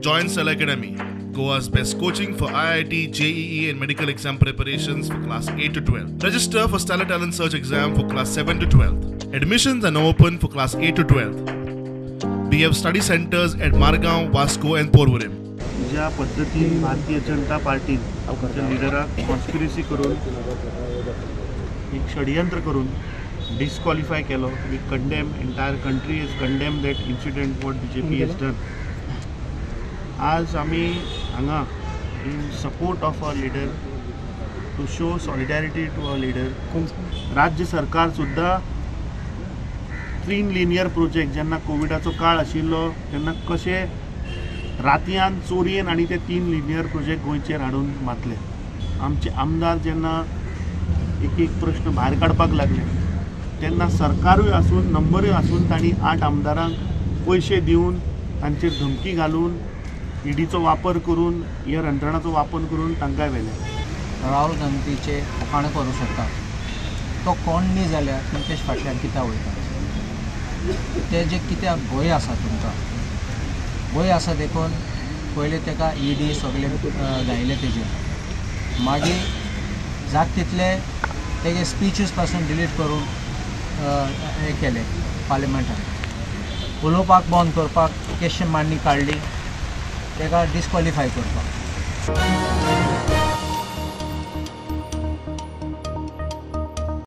Join Stellar Academy, Goa's best coaching for IIT, JEE and medical exam preparations for class 8 to 12. Register for Stellar Talent Search exam for class 7 to 12. Admissions are now open for class 8 to 12. We have study centers at Margao, Vasco and Porvorim. ज्या पद्दतीन भारतीय जनता पार्टीन आमच्या लिडराक conspiracy करून एक षडयंत्र करून disqualify केलो, we condemn, entire country is condemn that incident what BJP has done. आज आमी हांगा in support of our leader, to show solidarity to our leader. राज्य सरकार सुद्दां 3 लिनियर प्रोजेक्ट जेन्ना कोविडाचो काळ आशिल्लो तेन्ना कशें रातयान चोरयेन आनी ते 3 लिनियर प्रोजेक्ट गोंयचेर हाडून मातले. आमचे आमदार जेन्ना एक एक प्रश्न भायर काडपाक लागले तेन्ना सरकारूय आसून नंबरूय आसून तांणी 8 आमदारांक पयशे दिवन तांचेर धमकी घालून ईडीचो वापर करून ह्या यंत्रणाचो वापर करून तांकां व्हेले. राहुल गांधीचे फकाणां करूं शकता, तो कोण न्ही जाल्यार तुमचे फाटल्यान कित्याक वयता? ते जे कित्याक भंय आसा, तुमकां भंय आसा देखून पयलीं ताका ईडी सगळे घायले तेजेर, मागीर जाता तितले तेगे स्पिचीस पासून डिलीट करून हें केलें. पार्लिमेंटान उलोवपाक बंद करपाक केश मांडणी काडली, ताका डिस्क्वॉलिफाय करपाक.